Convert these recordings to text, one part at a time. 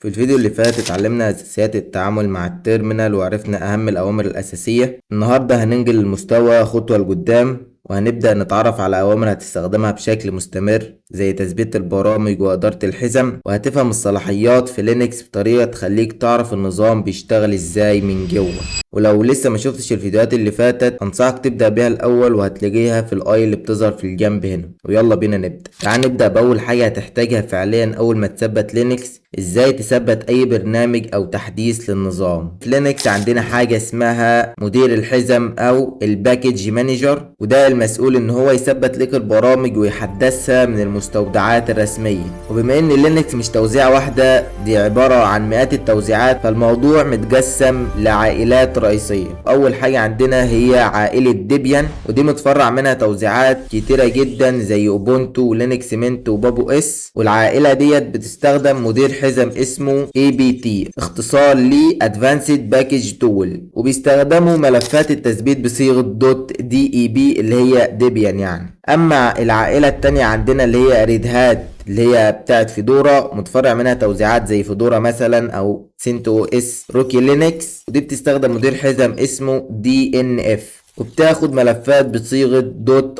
في الفيديو اللي فات اتعلمنا اساسيات التعامل مع ال terminal وعرفنا اهم الاوامر الاساسية. النهاردة هننقل المستوى خطوة لقدام وهنبدأ نتعرف على اوامر هتستخدمها بشكل مستمر زي تثبيت البرامج وادارة الحزم، وهتفهم الصلاحيات في Linux بطريقة تخليك تعرف النظام بيشتغل ازاي من جوه. ولو لسه ما شفتش الفيديوهات اللي فاتت انصحك تبدأ بيها الاول، وهتلاقيها في ال i اللي بتظهر في الجنب هنا. ويلا بينا نبدأ. تعال نبدأ باول حاجة هتحتاجها فعليا اول ما تثبت Linux: ازاي تثبت اي برنامج او تحديث للنظام. في Linux عندنا حاجة اسمها مدير الحزم او ال package manager، وده المسؤول ان هو يثبت لك البرامج ويحدثها من المستودعات الرسمية. وبما ان Linux مش توزيعة واحدة، دي عبارة عن مئات التوزيعات، فالموضوع متقسم لعائلات رئيسية. اول حاجة عندنا هي عائلة Debian، ودي متفرع منها توزيعات كتيرة جدا زي Ubuntu و Linux Mint و Pop OS. والعائلة ديت بتستخدم مدير حزم اسمه APT، اختصار ل Advanced Package Tool، وبيستخدموا ملفات التثبيت بصيغة .deb اللي هي Debian يعني. اما العائلة التانية عندنا اللي هي Red Hat، اللي هي بتاعت Fedora، متفرع منها توزيعات زي Fedora مثلا او CentOS، Rocky Linux، ودي بتستخدم مدير حزم اسمه DNF وبتاخد ملفات بصيغة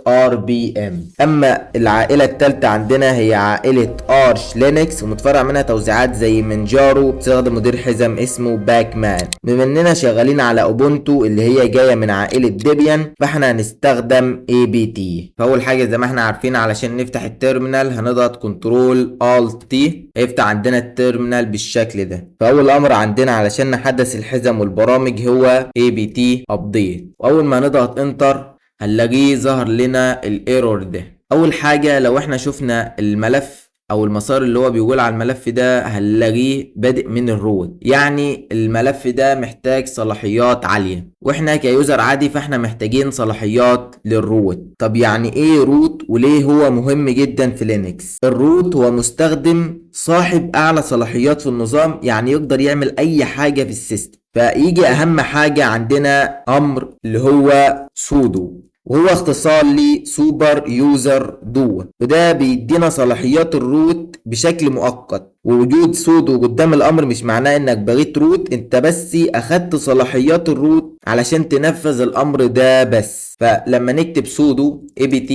.rpm. اما العائلة التالتة عندنا هي عائلة Arch Linux، ومتفرع منها توزيعات زي Manjaro، بتستخدم مدير حزم اسمه pacman. بما اننا شغالين على Ubuntu اللي هي جاية من عائلة Debian، فاحنا هنستخدم APT. فاول حاجة زي ما احنا عارفين، علشان نفتح ال terminal هنضغط control alt T، هيفتح عندنا ال terminal بالشكل ده. فاول امر عندنا علشان نحدث الحزم والبرامج هو APT update، واول ما نضغط enter هنلاقيه ظهر لنا ال error ده. اول حاجة لو احنا شفنا الملف او المسار اللي هو بيقول على الملف ده، هنلاقيه بادئ من ال root، يعني الملف ده محتاج صلاحيات عالية، واحنا ك user عادي فاحنا محتاجين صلاحيات لل root. طب يعني ايه root وليه هو مهم جدا في Linux؟ ال root هو مستخدم صاحب اعلى صلاحيات في النظام، يعني يقدر يعمل اي حاجة في ال system. فيجي اهم حاجة عندنا امر اللي هو sudo، وهو اختصار ل super user do، وده بيدينا صلاحيات ال root بشكل مؤقت. ووجود sudo قدام الامر مش معناه انك بقيت root، انت بس اخدت صلاحيات ال root علشان تنفذ الامر ده بس. فلما نكتب sudo apt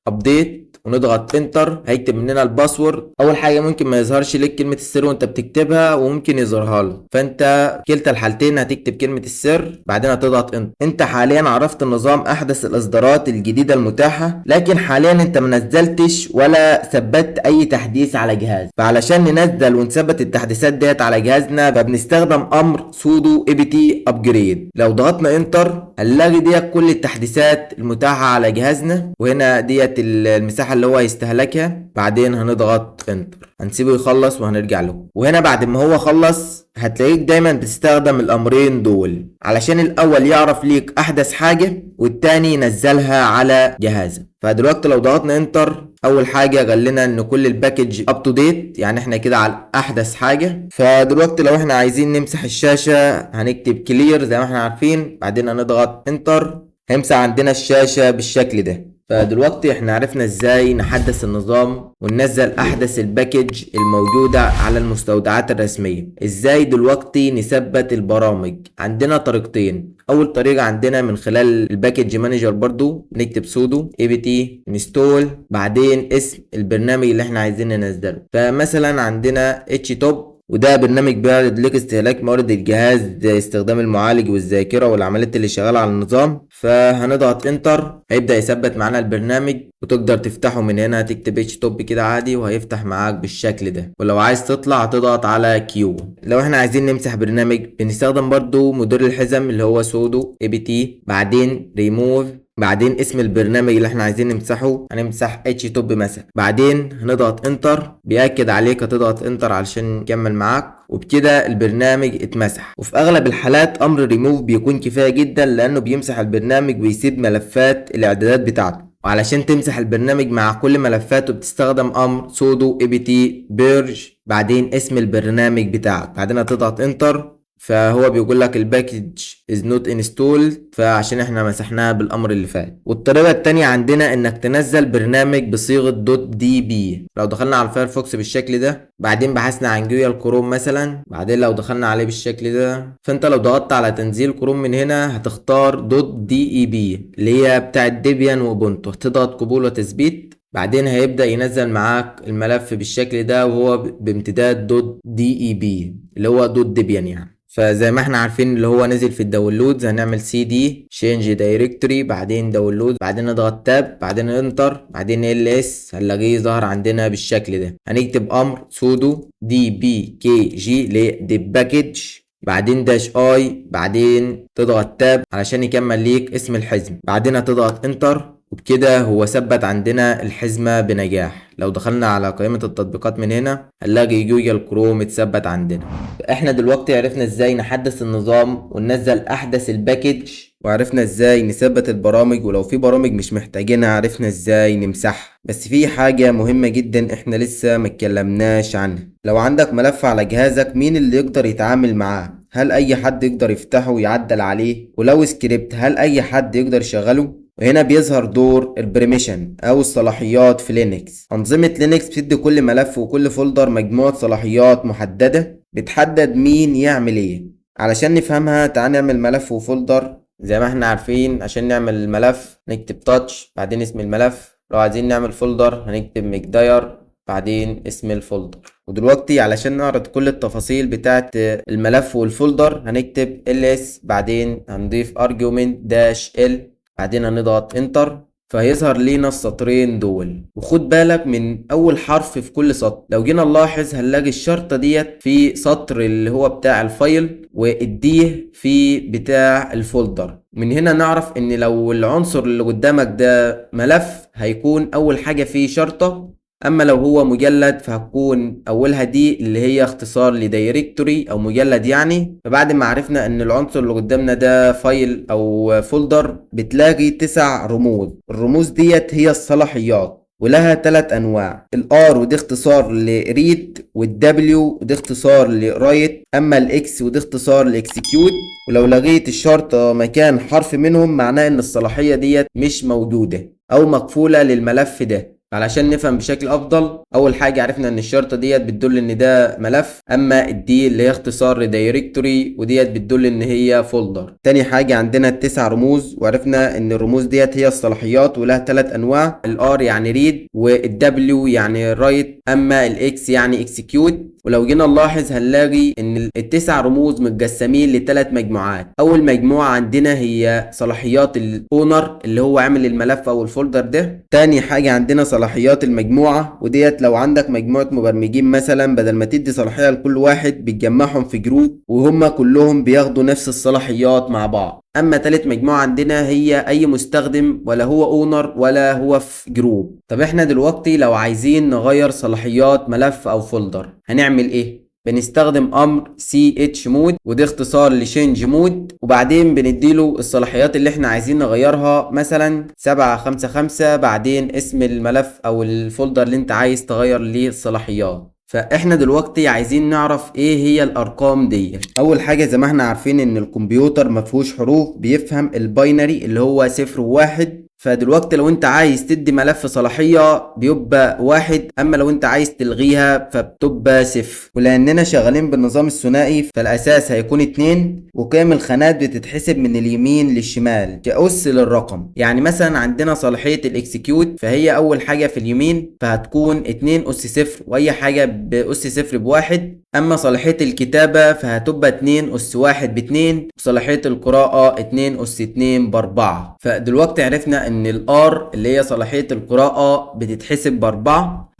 update ونضغط enter، هيكتب مننا ال password. اول حاجه ممكن ما يظهرش لك كلمه السر وانت بتكتبها، وممكن يظهرها لك، فانت كلتا الحالتين هتكتب كلمه السر بعدين هتضغط enter. انت حاليا عرفت النظام احدث الاصدارات الجديده المتاحه، لكن حاليا انت ما نزلتش ولا ثبتت اي تحديث على جهاز. فعلشان ننزل ونثبت التحديثات ديت على جهازنا فبنستخدم امر sudo apt upgrade. لو ضغطنا enter هنلاقي ديت كل التحديثات المتاحه على جهازنا، وهنا ديت المساحه اللي هو يستهلكها. بعدين هنضغط enter، هنسيبه يخلص وهنرجع له. وهنا بعد ما هو خلص هتلاقيك دايما بتستخدم الامرين دول علشان الاول يعرف ليك احدث حاجة والتاني ينزلها على جهازك. فدلوقتي لو ضغطنا enter، اول حاجة قال لنا ان كل ال package up to date، يعني احنا كده على احدث حاجة. فدلوقتي لو احنا عايزين نمسح الشاشة هنكتب clear زي ما احنا عارفين، بعدين هنضغط enter، هيمسح عندنا الشاشة بالشكل ده. فدلوقتي احنا عرفنا ازاي نحدث النظام وننزل احدث ال package الموجودة على المستودعات الرسمية. ازاي دلوقتي نثبت البرامج؟ عندنا طريقتين. اول طريقة عندنا من خلال ال package manager برضو، نكتب sudo apt install بعدين اسم البرنامج اللي احنا عايزين ننزله. فمثلا عندنا htop، وده برنامج بيعرض لك استهلاك موارد الجهاز زي استخدام المعالج والذاكرة والعمليات اللي شغالة على النظام. فهنضغط enter، هيبدأ يثبت معانا البرنامج، وتقدر تفتحه من هنا، تكتب htop كده عادي وهيفتح معاك بالشكل ده. ولو عايز تطلع هتضغط على Q. لو احنا عايزين نمسح برنامج بنستخدم برضو مدير الحزم اللي هو sudo apt بعدين ريموف بعدين اسم البرنامج اللي احنا عايزين نمسحه، هنمسح htop مثلا، بعدين هنضغط enter. بيأكد عليك هتضغط enter علشان يكمل معاك، وبكده البرنامج اتمسح. وفي اغلب الحالات امر ريموف بيكون كفاية جدا لانه بيمسح البرنامج ويسيب ملفات الاعدادات بتاعته. وعلشان تمسح البرنامج مع كل ملفاته بتستخدم امر sudo apt purge بعدين اسم البرنامج بتاعك، بعدين هتضغط enter. فهو بيقول لك ال package is not installed، فعشان احنا مسحناها بالامر اللي فات. والطريقة التانية عندنا انك تنزل برنامج بصيغة dot deb. لو دخلنا على ال Firefox بالشكل ده، بعدين بحثنا عن Google Chrome مثلا، بعدين لو دخلنا عليه بالشكل ده، فانت لو ضغطت على تنزيل كروم من هنا هتختار dot deb اللي هي بتاعه Debian و Ubuntu، هتضغط قبول وتثبيت، بعدين هيبدأ ينزل معاك الملف بالشكل ده وهو بامتداد dot deb اللي هو dot Debian يعني. فزي ما احنا عارفين اللي هو نزل في ال downloads، هنعمل cd change directory بعدين download، بعدين نضغط tab، بعدين enter، بعدين ls، هنلاقيه ظهر عندنا بالشكل ده. هنكتب امر sudo dpkg ل deb package، بعدين dash i، بعدين تضغط tab علشان يكمل ليك اسم الحزم، بعدين هتضغط enter، وبكده هو ثبت عندنا الحزمة بنجاح. لو دخلنا على قائمة التطبيقات من هنا هنلاقي Google Chrome اتثبت عندنا. احنا دلوقتي عرفنا ازاي نحدث النظام وننزل احدث ال package، وعرفنا ازاي نثبت البرامج، ولو في برامج مش محتاجينها عرفنا ازاي نمسحها. بس في حاجة مهمة جدا احنا لسه ما اتكلمناش عنها. لو عندك ملف على جهازك، مين اللي يقدر يتعامل معاه؟ هل اي حد يقدر يفتحه ويعدل عليه؟ ولو سكريبت، هل اي حد يقدر يشغله؟ وهنا بيظهر دور ال permission او الصلاحيات في Linux. انظمة Linux بتدي كل ملف وكل folder مجموعة صلاحيات محددة بتحدد مين يعمل ايه. علشان نفهمها تعال نعمل ملف و folder. زي ما احنا عارفين عشان نعمل الملف نكتب touch بعدين اسم الملف، لو عايزين نعمل folder هنكتب mkdir بعدين اسم ال folder. ودلوقتي علشان نعرض كل التفاصيل بتاعت الملف وال folder هنكتب ls، بعدين هنضيف argument dash l، بعدين هنضغط enter، فهيظهر لينا السطرين دول. وخد بالك من اول حرف في كل سطر. لو جينا نلاحظ هنلاقي الشرطة ديت في سطر اللي هو بتاع ال file، وال D في بتاع ال folder. من هنا نعرف ان لو العنصر اللي قدامك ده ملف هيكون اول حاجة فيه شرطة، اما لو هو مجلد فهتكون اولها D اللي هي اختصار ل directory او مجلد يعني. فبعد ما عرفنا ان العنصر اللي قدامنا ده file او folder، بتلاقي 9 رموز. الرموز ديت هي الصلاحيات، ولها 3 انواع: ال R ودي اختصار ل read، وال W ودي اختصار ل write، اما ال X ودي اختصار ل execute. ولو لقيت الشرطة مكان حرف منهم معناه ان الصلاحية ديت مش موجودة او مقفولة للملف ده. علشان نفهم بشكل افضل، اول حاجة عرفنا ان الشرطة ديت بتدل ان ده ملف، اما ال D اللي هي اختصار ل directory وديت بتدل ان هي folder. تاني حاجة عندنا التسع رموز، وعرفنا ان الرموز ديت هي الصلاحيات ولها 3 انواع: ال R يعني read، وال W يعني write، اما ال X يعني execute. ولو جينا نلاحظ هنلاقي ان التسع رموز متقسمين لثلاث مجموعات. اول مجموعة عندنا هي صلاحيات ال owner اللي هو عامل الملف او ال folder ده. تاني حاجة عندنا صلاحيات المجموعة، وديت لو عندك مجموعة مبرمجين مثلا، بدل ما تدي صلاحية لكل واحد بتجمعهم في group وهم كلهم بياخدوا نفس الصلاحيات مع بعض. اما تالت مجموعة عندنا هي اي مستخدم، ولا هو owner ولا هو في group. طب احنا دلوقتي لو عايزين نغير صلاحيات ملف او folder هنعمل ايه؟ بنستخدم امر chmod وده اختصار ل change mode، وبعدين بنديله الصلاحيات اللي احنا عايزين نغيرها، مثلا 755 بعدين اسم الملف او ال folder اللي انت عايز تغير ليه الصلاحيات. فاحنا دلوقتي عايزين نعرف ايه هي الارقام دي. اول حاجة زي ما احنا عارفين ان الكمبيوتر مفيهوش حروف، بيفهم ال binary اللي هو 0 و1. فدلوقتي لو انت عايز تدي ملف صلاحية بيبقى 1، اما لو انت عايز تلغيها فبتبقى 0. ولاننا شغالين بالنظام الثنائي فالاساس هيكون 2، وقيم الخانات بتتحسب من اليمين للشمال كأس للرقم. يعني مثلا عندنا صلاحية ال execute فهي اول حاجة في اليمين فهتكون 2 اس 0، واي حاجة بأس 0 بواحد. اما صلاحية الكتابة فهتبقى 2 اس 1 باتنين، وصلاحية القراءة 2 اس 2 باربعة. فدلوقتي عرفنا ان ال R اللي هي صلاحية القراءة بتتحسب ب4،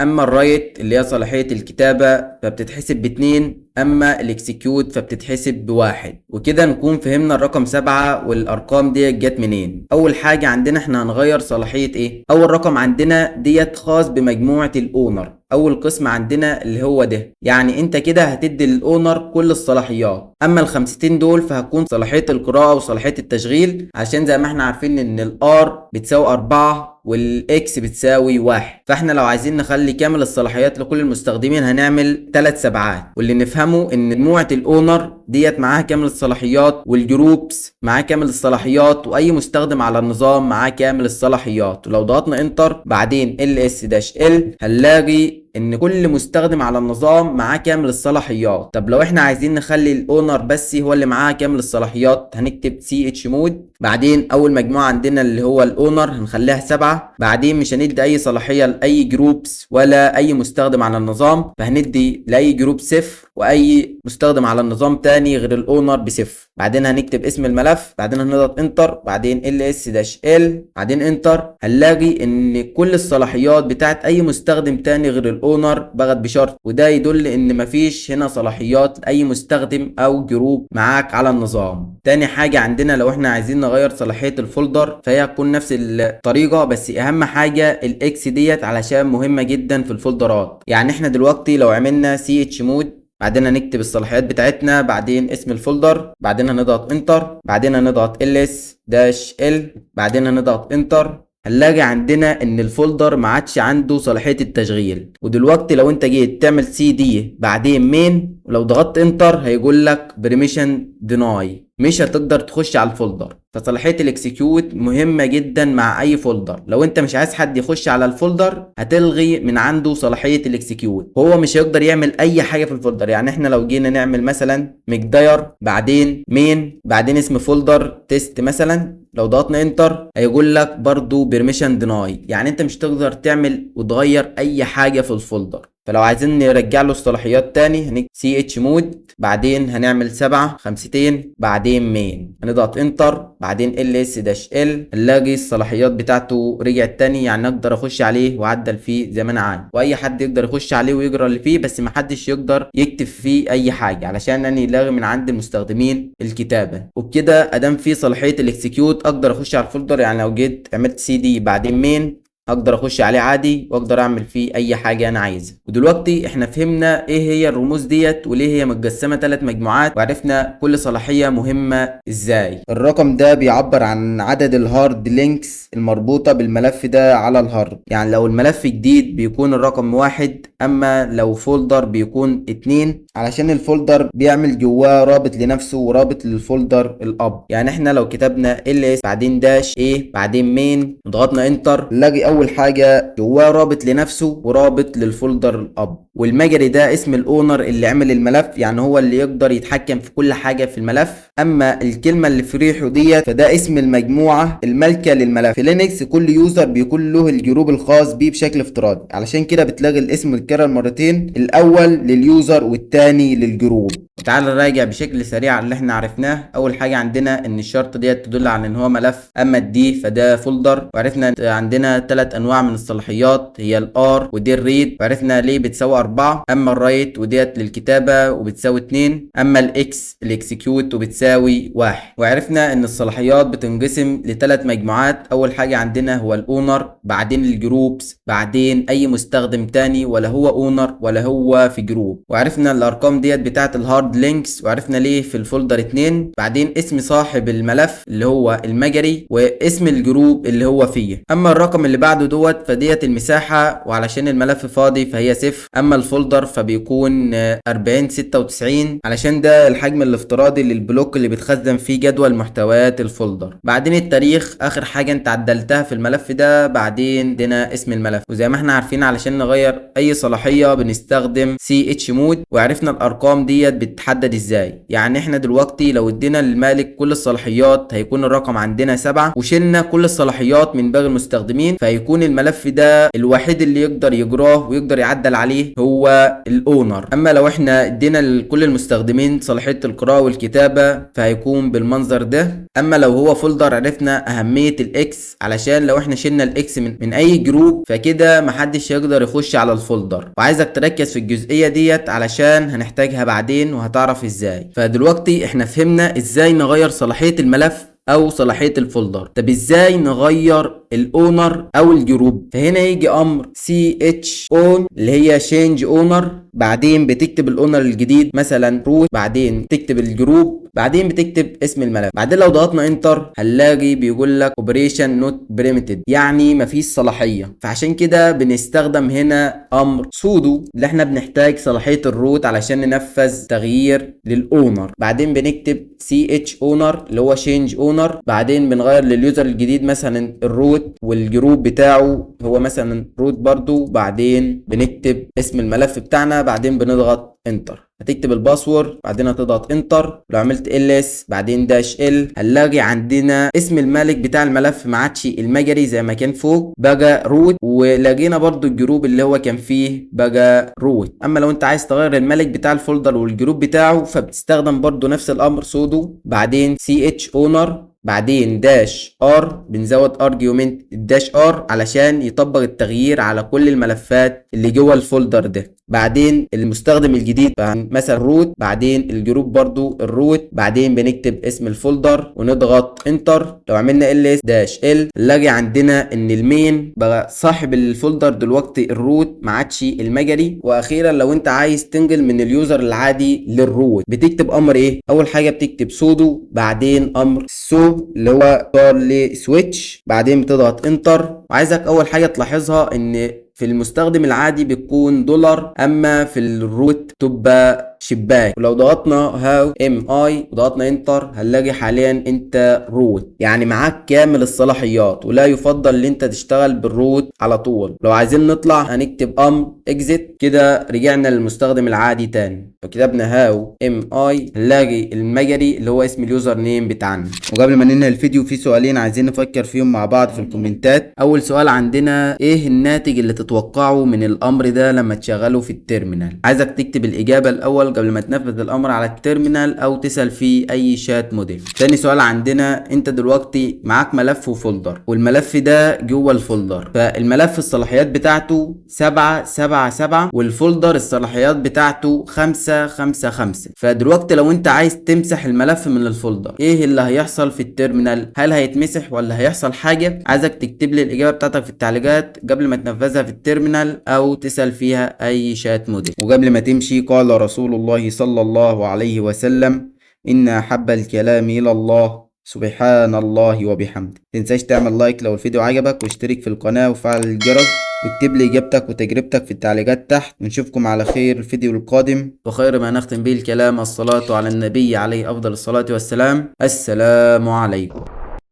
اما ال write اللي هي صلاحية الكتابة فبتتحسب باتنين، اما ال execute فبتتحسب ب1. وكده نكون فهمنا الرقم 7 والارقام ديت جت منين. اول حاجة عندنا احنا هنغير صلاحية ايه؟ اول رقم عندنا ديت خاص بمجموعة ال owner، اول قسم عندنا اللي هو ده، يعني انت كده هتدي لل owner كل الصلاحيات. اما الخمستين دول فهتكون صلاحية القراءة وصلاحية التشغيل، عشان زي ما احنا عارفين ان ال R بتساوي 4 وال X بتساوي 1. فاحنا لو عايزين نخلي كامل الصلاحيات لكل المستخدمين هنعمل 3 سبعات. واللي نفهمه ان مجموعة ال owner ديت معاها كامل الصلاحيات، وال groups معاه كامل الصلاحيات، واي مستخدم على النظام معاه كامل الصلاحيات. ولو ضغطنا enter بعدين ls dash l هنلاقي ان كل مستخدم على النظام معاه كامل الصلاحيات. طب لو احنا عايزين نخلي ال owner بس هو اللي معاه كامل الصلاحيات هنكتب chmod، بعدين اول مجموعة عندنا اللي هو ال owner هنخليها 7، بعدين مش هندي اي صلاحية لاي groups ولا اي مستخدم على النظام، فهندي لاي group 0 واي مستخدم على النظام تاني غير ال owner ب0. بعدين هنكتب اسم الملف، بعدين هنضغط enter، بعدين ls dash l، بعدين enter. هنلاقي ان كل الصلاحيات بتاعت اي مستخدم تاني غير ال owner بقت بشرط، وده يدل ان مفيش هنا صلاحيات لاي مستخدم او group معاك على النظام. تاني حاجة عندنا لو احنا عايزين نغير صلاحية ال folder فهي هتكون نفس الطريقة، بس اهم حاجة ال X ديت علشان مهمة جدا في الفولدرات. يعني احنا دلوقتي لو عملنا chmod بعدين هنكتب الصلاحيات بتاعتنا، بعدين اسم ال folder، بعدين هنضغط enter، بعدين هنضغط ls dash l، بعدين هنضغط enter، هنلاقي عندنا ان ال folder ما عادش عنده صلاحية التشغيل. ودلوقتي لو انت جيت تعمل سي دي بعدين main ولو ضغطت enter هيقول لك permission deny، مش هتقدر تخش على ال folder. فصلاحية ال execute مهمة جدا مع اي folder. لو انت مش عايز حد يخش على ال folder هتلغي من عنده صلاحية ال execute، هو مش هيقدر يعمل اي حاجة في ال folder. يعني احنا لو جينا نعمل مثلا mkdir بعدين main بعدين اسم folder test مثلا، لو ضغطنا enter هيقول لك برضو permission deny، يعني انت مش تقدر تعمل وتغير اي حاجة في ال folder. فلو عايزين نرجع له الصلاحيات تاني هنكتب chmod بعدين هنعمل 7 5 بعدين main، هنضغط enter بعدين ls dash l، هنلاقي الصلاحيات بتاعته رجعت تاني، يعني اقدر اخش عليه واعدل فيه زي ما انا عايز، واي حد يقدر يخش عليه ويقرا اللي فيه، بس محدش يقدر يكتب فيه اي حاجه علشان انا لاغي من عند المستخدمين الكتابه. وبكده ادام في صلاحيه ال execute اقدر اخش على ال folder. يعني لو جيت عملت سي دي بعدين main اقدر اخش عليه عادي واقدر اعمل فيه اي حاجه انا عايزها. ودلوقتي احنا فهمنا ايه هي الرموز ديت وليه هي متقسمه 3 مجموعات، وعرفنا كل صلاحيه مهمه ازاي. الرقم ده بيعبر عن عدد ال hard links المربوطه بالملف ده على ال hard. يعني لو الملف جديد بيكون الرقم 1، اما لو folder بيكون 2، علشان ال folder بيعمل جواه رابط لنفسه ورابط لل folder الاب. يعني احنا لو كتبنا ls بعدين dash a بعدين main وضغطنا enter نلاقي اول حاجه جواه رابط لنفسه ورابط لل folder الاب. والمجري ده اسم ال owner اللي عمل الملف، يعني هو اللي يقدر يتحكم في كل حاجه في الملف. اما الكلمه اللي في ريحه ديت فده اسم المجموعه المالكه للملف. في Linux كل user بيكون له ال group الخاص بيه بشكل افتراضي، علشان كده بتلاقي الاسم متكرر مرتين، الاول لل user والتاني لل group. تعال نراجع بشكل سريع على اللي احنا عرفناه. اول حاجه عندنا ان الشرطه ديت تدل على ان هو ملف، اما ال D فده folder. وعرفنا عندنا 3 انواع من الصلاحيات، هي ال R ودي ال read، وعرفنا ليه بتساوي 4، اما ال write وديت للكتابه وبتساوي 2، اما ال X ال execute وبتساوي 1. وعرفنا ان الصلاحيات بتنقسم لثلاث مجموعات، اول حاجه عندنا هو ال owner، بعدين ال groups، بعدين اي مستخدم تاني ولا هو owner ولا هو في group. وعرفنا الارقام ديت بتاعت ال hard links، وعرفنا ليه في ال folder 2، بعدين اسم صاحب الملف اللي هو المجري، واسم ال group اللي هو فيه. اما الرقم اللي بعده دوت فديت المساحة، وعلشان الملف فاضي فهي 0. اما ال folder فبيكون 40 96 علشان ده الحجم الافتراضي لل block اللي بيتخزن فيه جدول محتويات ال folder. بعدين التاريخ اخر حاجة انت عدلتها في الملف ده، بعدين عندنا اسم الملف. وزي ما احنا عارفين علشان نغير اي صلاحية بنستخدم chmod، وعرفنا الارقام ديت بتتحدد ازاي. يعني احنا دلوقتي لو ادينا للمالك كل الصلاحيات هيكون الرقم عندنا 7، وشلنا كل الصلاحيات من باقي المستخدمين فهيكون الملف ده الوحيد اللي يقدر يجراه ويقدر يعدل عليه هو ال owner. اما لو احنا ادينا لكل المستخدمين صلاحية القراءة والكتابة فهيكون بالمنظر ده. اما لو هو folder عرفنا اهمية ال X، علشان لو احنا شلنا ال X من اي group فكده محدش يقدر يخش على ال folder. وعايزك تركز في الجزئية ديت علشان هنحتاجها بعدين وهتعرف ازاي. فدلوقتي احنا فهمنا ازاي نغير صلاحية الملف او صلاحية ال folder. طب ازاي نغير ال owner او ال group؟ فهنا يجي امر chown اللي هي change owner، بعدين بتكتب ال owner الجديد مثلا root، بعدين تكتب ال group بعدين بتكتب اسم الملف. بعدين لو ضغطنا enter هنلاقي بيقول لك operation not permitted، يعني مفيش صلاحيه. فعشان كده بنستخدم هنا امر sudo، اللي احنا بنحتاج صلاحيه ال root علشان ننفذ تغيير لل owner. بعدين بنكتب ch owner اللي هو change owner. بعدين بنغير لل user الجديد مثلا ال root، وال group بتاعه هو مثلا root برضو. بعدين بنكتب اسم الملف بتاعنا، بعدين بنضغط enter. هتكتب ال password، بعدين هتضغط enter. لو عملت ls بعدين dash l هنلاقي عندنا اسم المالك بتاع الملف ما عادش المجري زي ما كان فوق، بقى root، ولقينا برضو ال group اللي هو كان فيه بقى root. اما لو انت عايز تغير المالك بتاع ال folder وال group بتاعه، فبتستخدم برضو نفس الامر sudo بعدين ch owner بعدين dash r، بنزود argument ال dash r علشان يطبق التغيير على كل الملفات اللي جوه ال folder ده. بعدين المستخدم الجديد مثلا root، بعدين ال group برضو ال root، بعدين بنكتب اسم ال folder ونضغط enter. لو عملنا ls dash l نلاقي عندنا ان ال main بقى صاحب ال folder دلوقتي ال root، ما عادش المجري. واخيرا لو انت عايز تنقل من ال user العادي لل root بتكتب امر ايه؟ اول حاجه بتكتب sudo بعدين امر su اللي هو ل switch، بعدين بتضغط enter. وعايزك اول حاجه تلاحظها ان في المستخدم العادي بتكون دولار، اما في ال root تبقى شباك. ولو ضغطنا who am I وضغطنا enter هنلاقي حاليا انت root، يعني معاك كامل الصلاحيات، ولا يفضل ان انت تشتغل بال root على طول. لو عايزين نطلع هنكتب امر exit، كده رجعنا للمستخدم العادي تاني. لو كتبنا who am I هنلاقي المجري اللي هو اسم ال username بتاعنا. وقبل ما ننهي الفيديو في سؤالين عايزين نفكر فيهم مع بعض في الكومنتات. اول سؤال عندنا، ايه الناتج اللي تتوقعه من الامر ده لما تشغله في ال terminal؟ عايزك تكتب الاجابه الاول قبل ما تنفذ الامر على ال terminal او تسال فيه اي chat model. تاني سؤال عندنا، انت دلوقتي معاك ملف و folder، والملف ده جوه ال folder، فالملف الصلاحيات بتاعته 777 وال folder الصلاحيات بتاعته 555. فدلوقتي لو انت عايز تمسح الملف من ال folder، ايه اللي هيحصل في ال terminal؟ هل هيتمسح ولا هيحصل حاجة؟ عايزك تكتب لي الاجابة بتاعتك في التعليقات قبل ما تنفذها في ال terminal او تسأل فيها اي chat model. وقبل ما تمشي، قال رسول الله صلى الله عليه وسلم: إن أحب الكلام إلى الله سبحان الله وبحمده. متنساش تعمل like لو الفيديو عجبك، واشترك في القناة وفعل الجرس، واكتب لي إجابتك وتجربتك في التعليقات تحت، ونشوفكم على خير الفيديو القادم. وخير ما نختم به الكلام الصلاة على النبي عليه أفضل الصلاة والسلام. السلام عليكم.